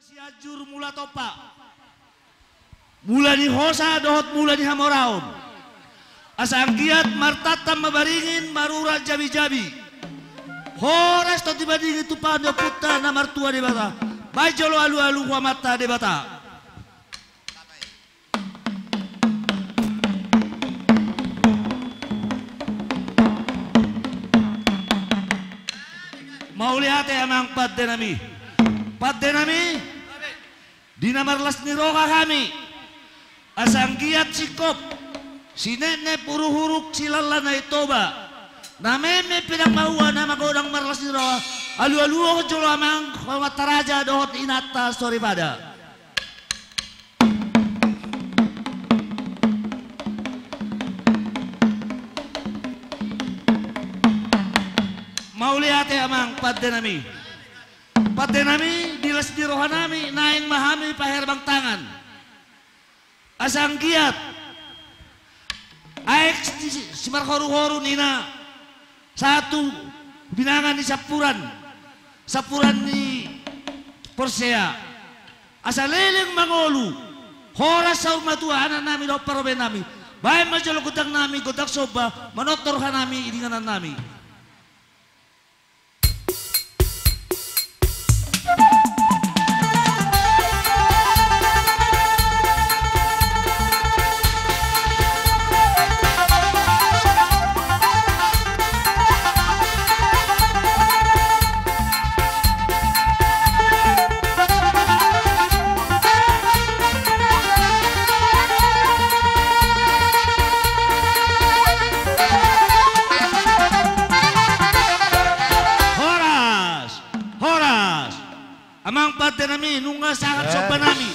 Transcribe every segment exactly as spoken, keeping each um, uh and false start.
Sianjur Mula Tompa, mula ni hosa dohot mula ni hamoraon. Asa anggiat martantan ma baringin, marurat jabijabi. Horas tondi madingin tumpahon ni Ompunta na martua Debata. Baen jolo alualu tu Amanta Debata. Mauliate amang pandenami. Pandenami, di na marlas ni roha hami, asa anggiat singkop, sinetnet, urukhurukh, silala na i Toba, na meme pinang mahua, na magodang marlas ni roha, alualuhon jolo amang, amanta raja dohot inanta soripada. Mauliate amang pandenami. Pandenami, di las ni rohanami, naeng ma hami paherbang tangan. Asa anggiat aek si, si marhoruhoru ninna, sahat tu binanga ni sampuran, sampuran ni porsea. Asa leleng mangolu, horas saur matua anaknami dohot parumaennami. Baen ma jolo gondangnami, gondang somba, manortor hanami di inganannami. Horas, horas. Amang pandenami, nunga sahat sombanami.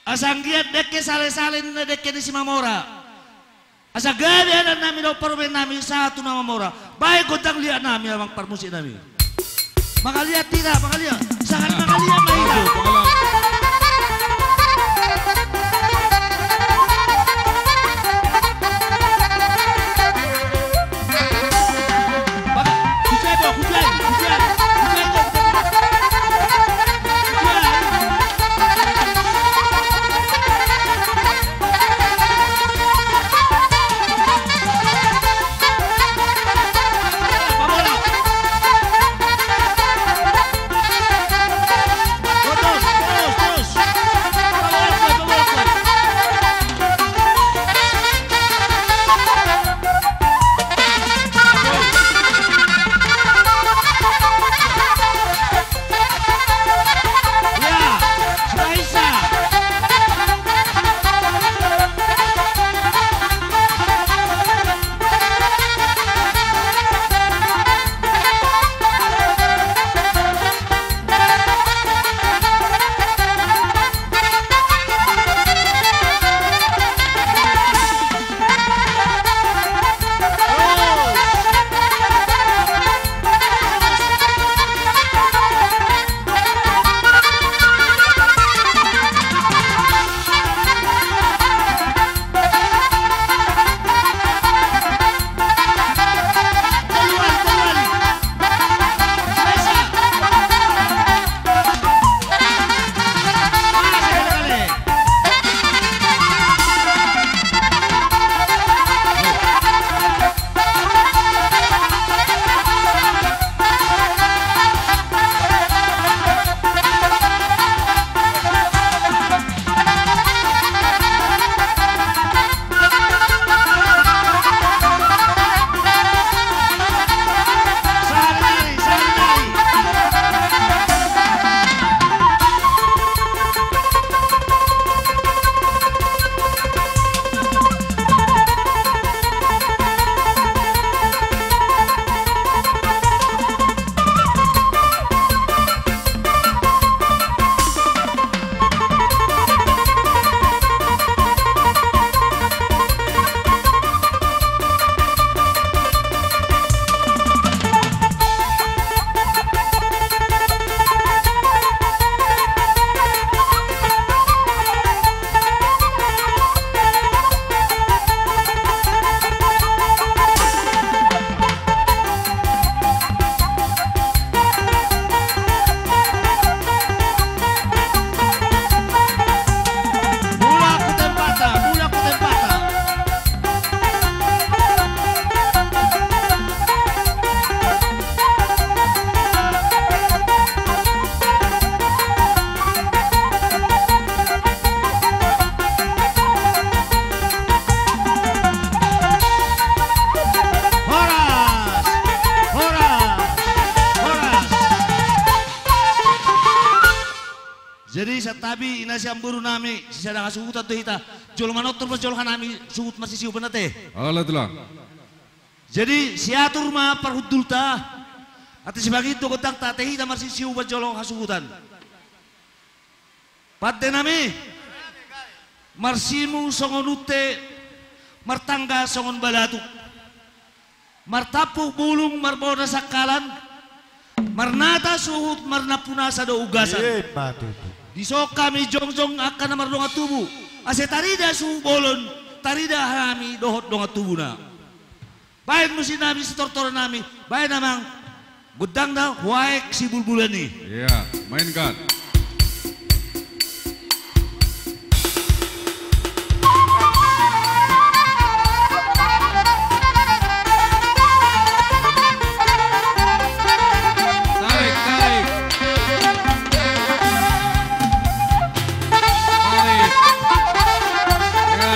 Asa anggiat dengke salesale ninna dengke ni Simamora. Asa gabe anaknami dohot parumaennami sahat tu na mamora. Baen gondang liatnami amang parmusiknami. Mangaliat hita, mangaliat. Sahat mangaliat ma hita. Jadi santabi, ina sian boru nami, sisada hasuhuton do hita. Jolo manortor ma jolo hanami suhut marsisiupan ate. Olo tulang. Jadi siatur ma parhundulta. Ate simangindo gondangta, ate hita marsisiupan jolo hasuhuton. Pande nami, marsimu songon unte, martangga songon balatuk, martampuk bulung marbona sangkalan, marnata suhut marnampunasa do ugasan. Ima tutu. Dison hami jongjong angka na mardongan tubu, ase tarida suhut bolon, tarida hami dohot dongan tubuna. Baen muse nami sitortoran nami, baen amang, gondangna Huaek Sibulbulan i. Iya, mainkan. Tarik, tarik. Tarik. Ya.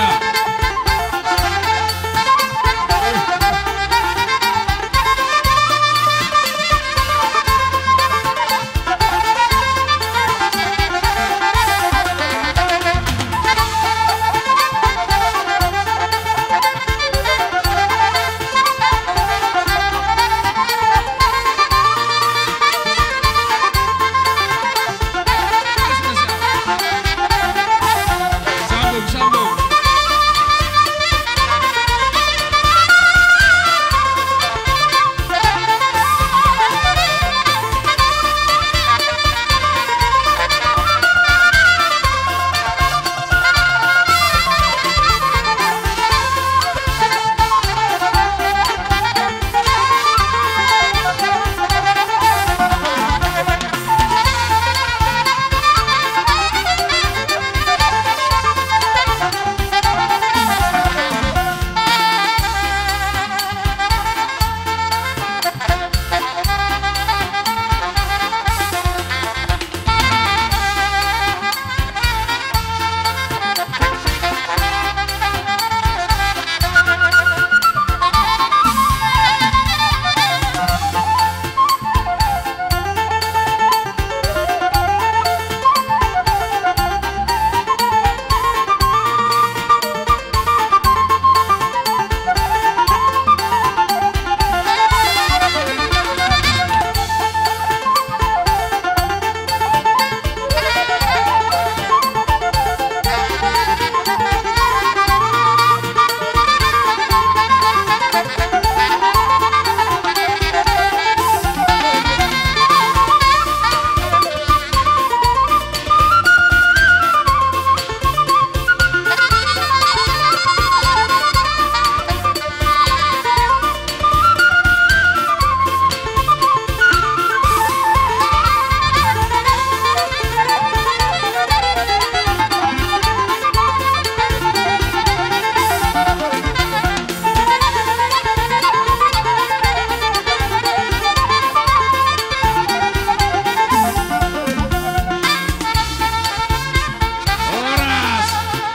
Horas!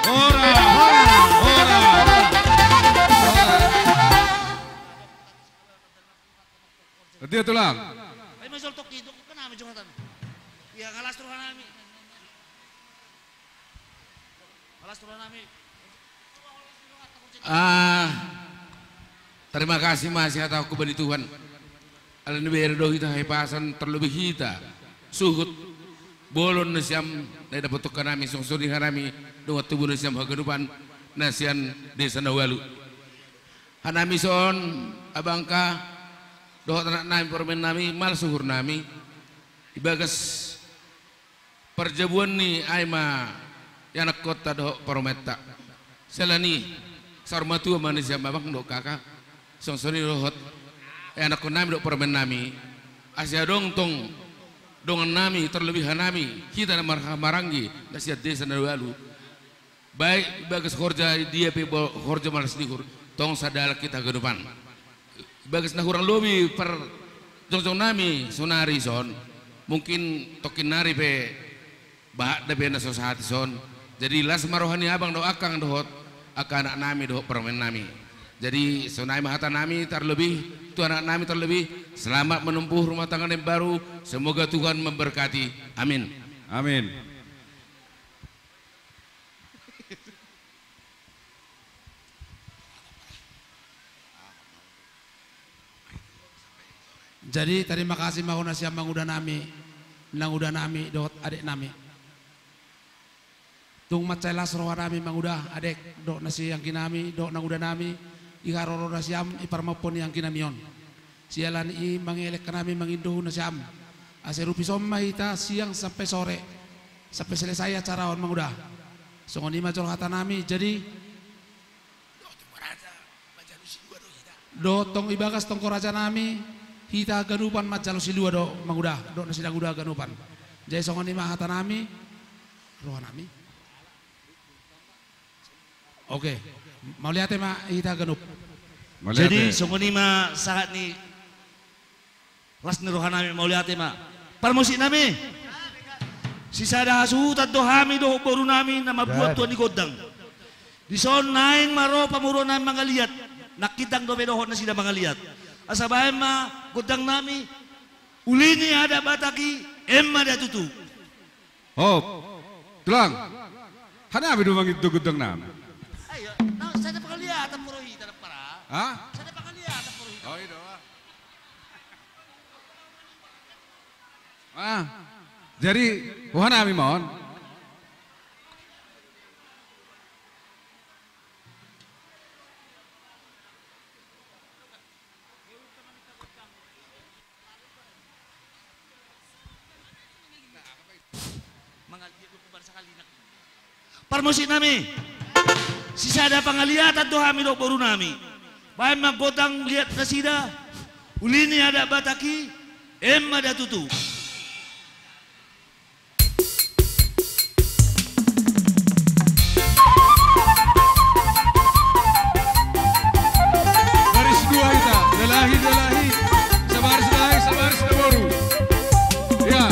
Horas! Horas! Dia tulang. Ai, masol tok di, tok, kenapa jongatan? Iya, ngalas terus nami. Ah, terima kasih ma sihatahonku bani Tuhan. Ala ni bere do hita hipason, terlebih hita suhut bolon na sian na didapothon nami, songon i hanami dongan tubu na sian haganupan na sian desa na ualu. Hanami son, abangka dohot anak nami, parumaen nami, mansai suhur nami. Di bagas parjabuan ni, ai ma ianakkonta dohot parumaenta. Siala ni i, saur matua ma na sian abang dohot kaka, songon i dohot ianakkon nami dohot parumaen nami. Asa adong tong dongan nami, terlebih hanami, hita na marhaha maranggi na sian desa na ualu. Baik bagas horja dia pe, bo-, horja malas ni uhur, tong sada halak hita haganupan. Bagas na hurang lobi parjongjong nami sonari son, mungkin tongkin nari pe bahat dope na so sahat i son. Jadi las ma roha ni abang dohot angkang dohot angka anak nami dohot parumaen nami. Jadi sonai ma hata nami, terlebih tu anak nami, terlebih selamat menempuh rumah tangga na baru, semoga Tuhan memberkati. Amin. Amin. Jadi tarima kasih ma hona sian manguda nami, nanguda nami dohot adek nami. Tung mansai las roha nami manguda adek dohot na sianggi nami dohot nanguda nami, i haroro nasiam i parmampuon ni anggi nami on. Siala ni i mangelek nami mangindo nasiam. Ase rupison ma hita siang sampe sore, sampe selesai acara on manguda. Songon i ma jolo hata nami, jadi dohot tong ibagas tongko raja nami, hita ganupan manjalo silua do manguda, dohot na sinanguda ganupan. Jadi songon i ma hata nami, roha nami. Oke, mauliate ma hita ganup. Jadi songon i ma sahat ni las ni roha nami, mauliate ma. Parmusik nami, sisada hasuhuton do hami dohot boru nami na mambuat tua ni gondang. Dison naeng ma ro pamoruon nami mangaliat, nangkin ndang dope dohot nasida mangaliat. Asa baen ma gondang nami, uli ni adat Batak i, ema da tutu. Hop. Tulang. Hanami do mangindo gondang nami. Ayo, na sada pangaliatan ma ro hita, dampara. Ha? Sada pangaliatan ma ro hita. Oh, i do. Ah. Jadi, roha nami ma on. Parmusik nami, sisada pangaliatan do hami dohot boru nami. Baen ma gondang liat nasida, uli ni adat Batak i, ema da tutu. Baris dua hita, dalahi, dalahi. Sabaris dalahi, sabaris daboru. Ya.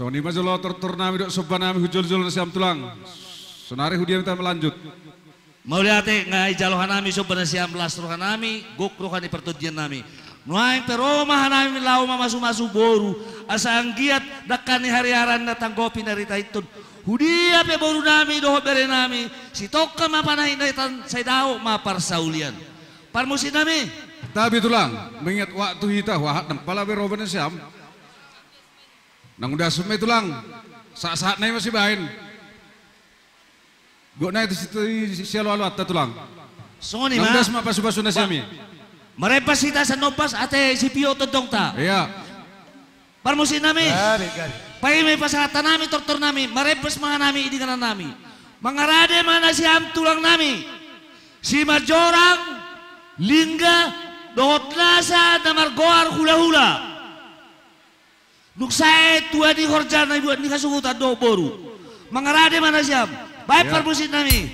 Songon i ma jolo tortor nami dohot somba nami hu jolo-jolo nasiam tulang. Sonari hu dia ma hita melanjut. Mauliate, nga dijalo hanami somba nasiam, las roha nami, gok roha ni partondian nami. Nuaeng pe ro ma hanami laho mamasu-masu boru, asa anggiat dangka ni hariaran na tanggopi na ritahiton. Hu dia pe boru nami dohot bere nami, sitongka ma panahit na hitan, sai dao ma parsaulian. Parmusik nami. Tabi tulang, mengingat waktu hita, huahat ndang pala be ro ba nasiam. Nang udas ma i tulang, sahat-sahat nai ma sibaen. Gok nai tu si, tu si, sialo-aloanta tulang. Songon i ma. Nang udas ma pasu-pasu nasiam i. Marembas hita sian ombas ate sipio tondongta. Ia. Parmusik nami. Gari, gari. Paima i pasahat hanami tortor nami, marembas ma hanami di inganan nami. Mangarade ma nasiam tulang nami. Simanjorang, Lingga, dohot nasa na margoar hula-hula. Dung sae tua ni horja na dibuat ni hasuhutan dohot boru. Mangarade ma nasiam. Baen parmusik nami.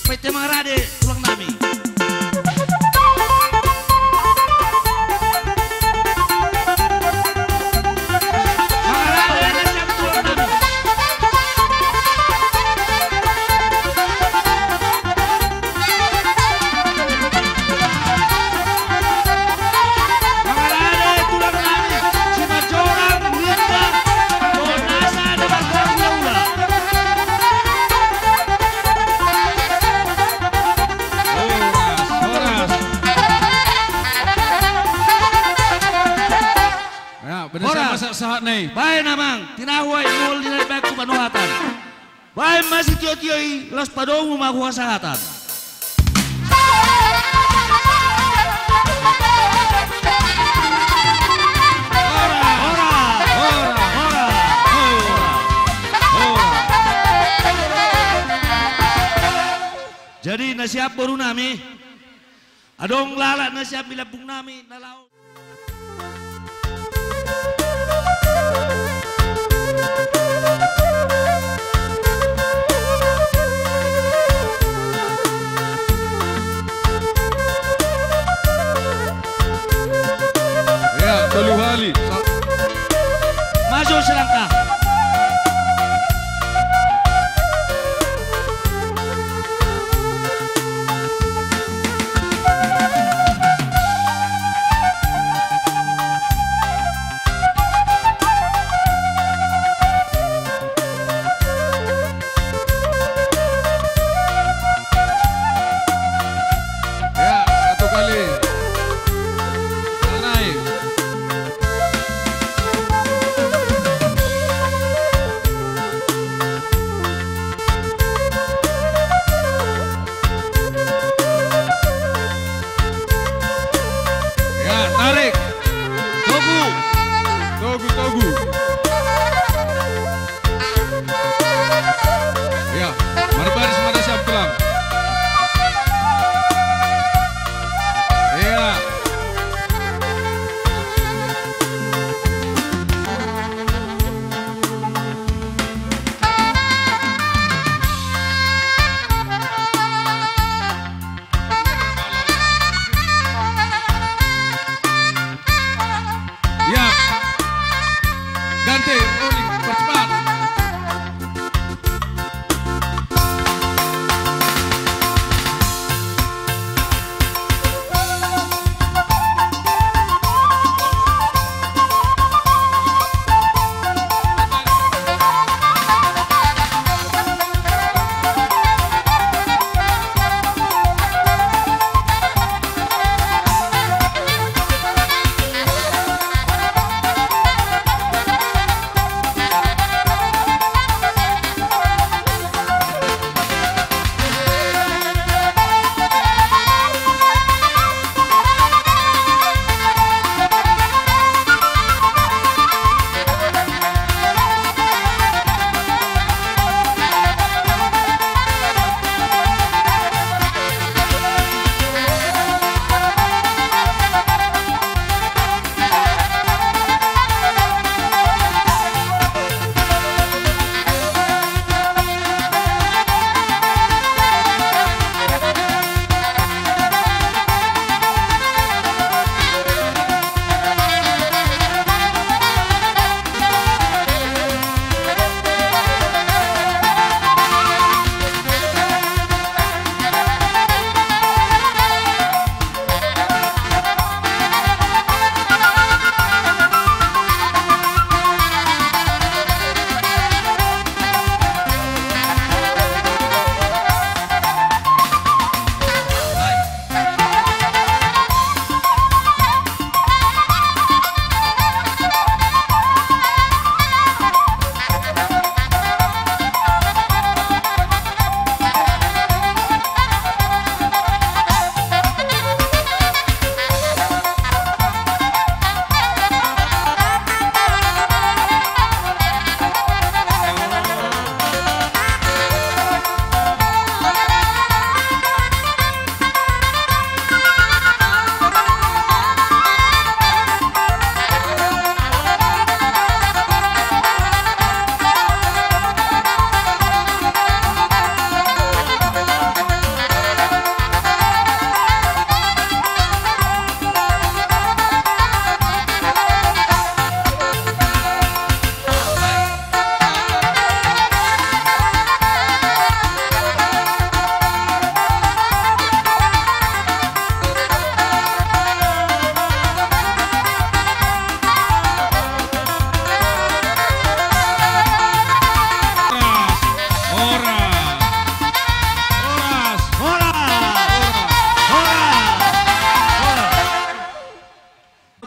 Painte mangarade tulang nami. Mangarade nasiam tulang nami. Baen amang, tinahu ai, mol di na baen tu panuhatan. Baen ma sitio-tio i, laos padomu ma huhasahatan. Jadi nasiam boru nami, adong laklak nasiam di lambung nami na laho. Ia, tolu hali. Sa- Maju selangkah. Ya, satu kali. Tanai.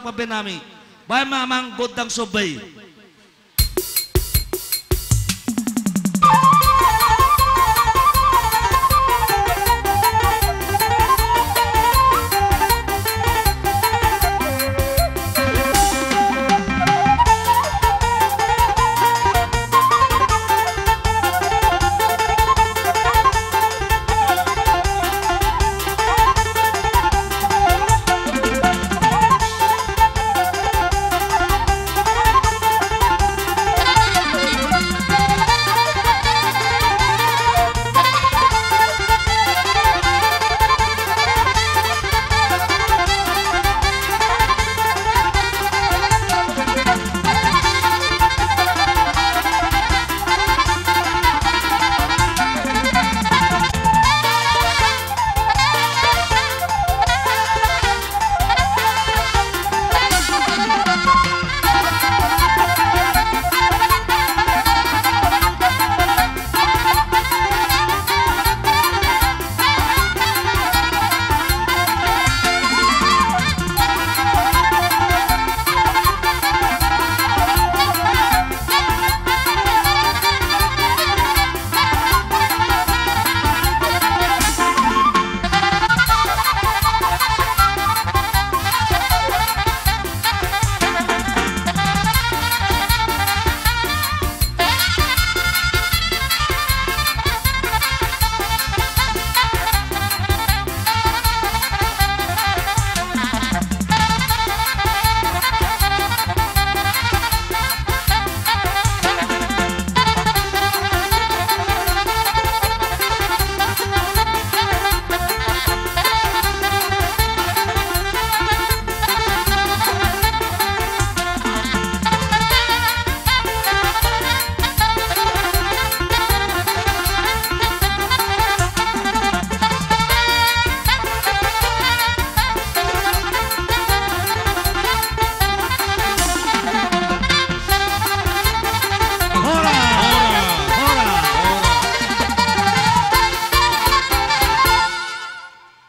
pambahen nami. Bahen ma amang gondang somba i.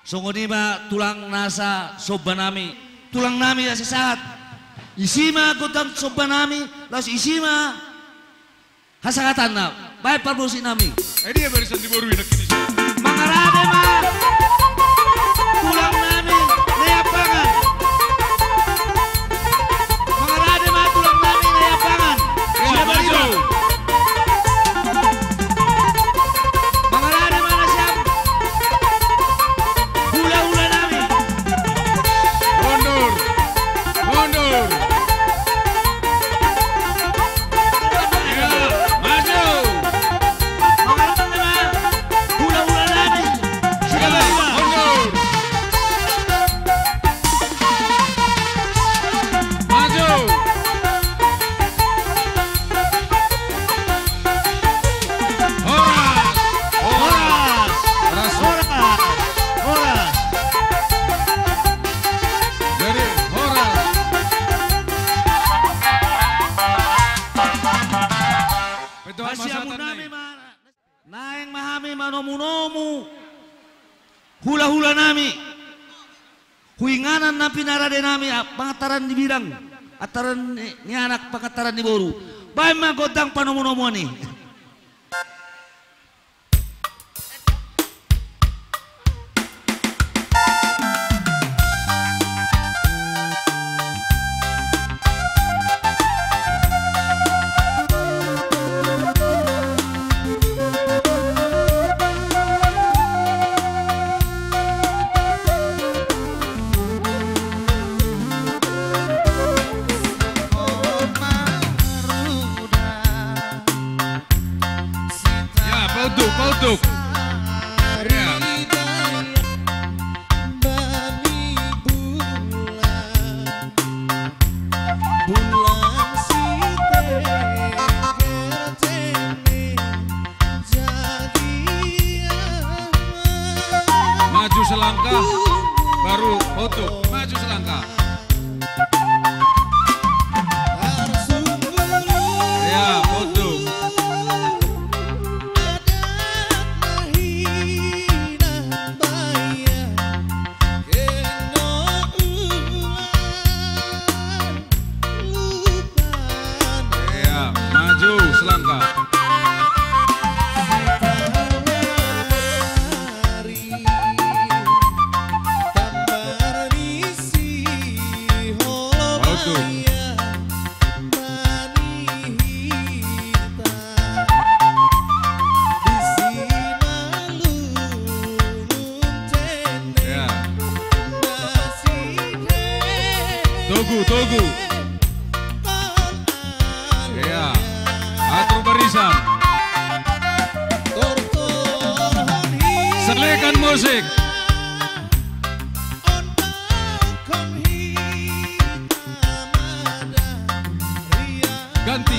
Songon i ma tulang nasa somba nami, tulang nami na sahat. Isi ma gondang somba nami, laos isi ma hasahatanna, bahen parmusik nami. Ai dia barisan di boru i nangkin isi. Mangarade ma tulang nami na i Ampangan. Mangarade ma tulang nami na i Ampangan. Siap, maju. Mangarade ma na siap. Hulahula nami. Mundur. Mundur. Ya, maju. Mangarade ma hulahula nami. Ya, mundur. Maju. Horas. Horas. Horas. Horas. Horas. Jadi, horas. Hasiamun nami ma. Naeng ma hami manomunomu hulahula nami. Huinganan na pinarade nami, a, pangantaran ni bidang, antaran ni, ni anak, pangantaran ni boru. Bahen ma gondang panomunomuan i. Ya, pautuk, pautuk. Ya. Maju selangkah, baru foto. Maju selangkah. Ya, foto. Tuh. Ya. Togu, togu. Ya. Atur barisan. Selekan musik. Ganti.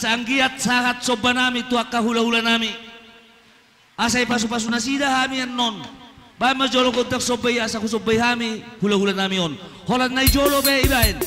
Asa anggiat sahat somba nami tu angka hula-hula nami. Asa dipasu-pasu nasida hami annon. Baen ma jolo gondang somba i asa husombai hami hula-hula nami on. Holan na i jolo be ibaen.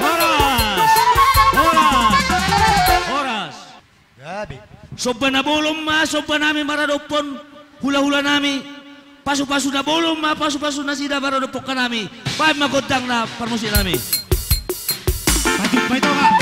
Horas! Horas! Horas! Gabe. Somba na bolon ma somba nami maradophon hula-hula nami. Pasu-pasu na bolon ma pasu-pasu nasida maradophon angka nami. Baen ma gondangna parmusik nami. Pajumpang i Toga.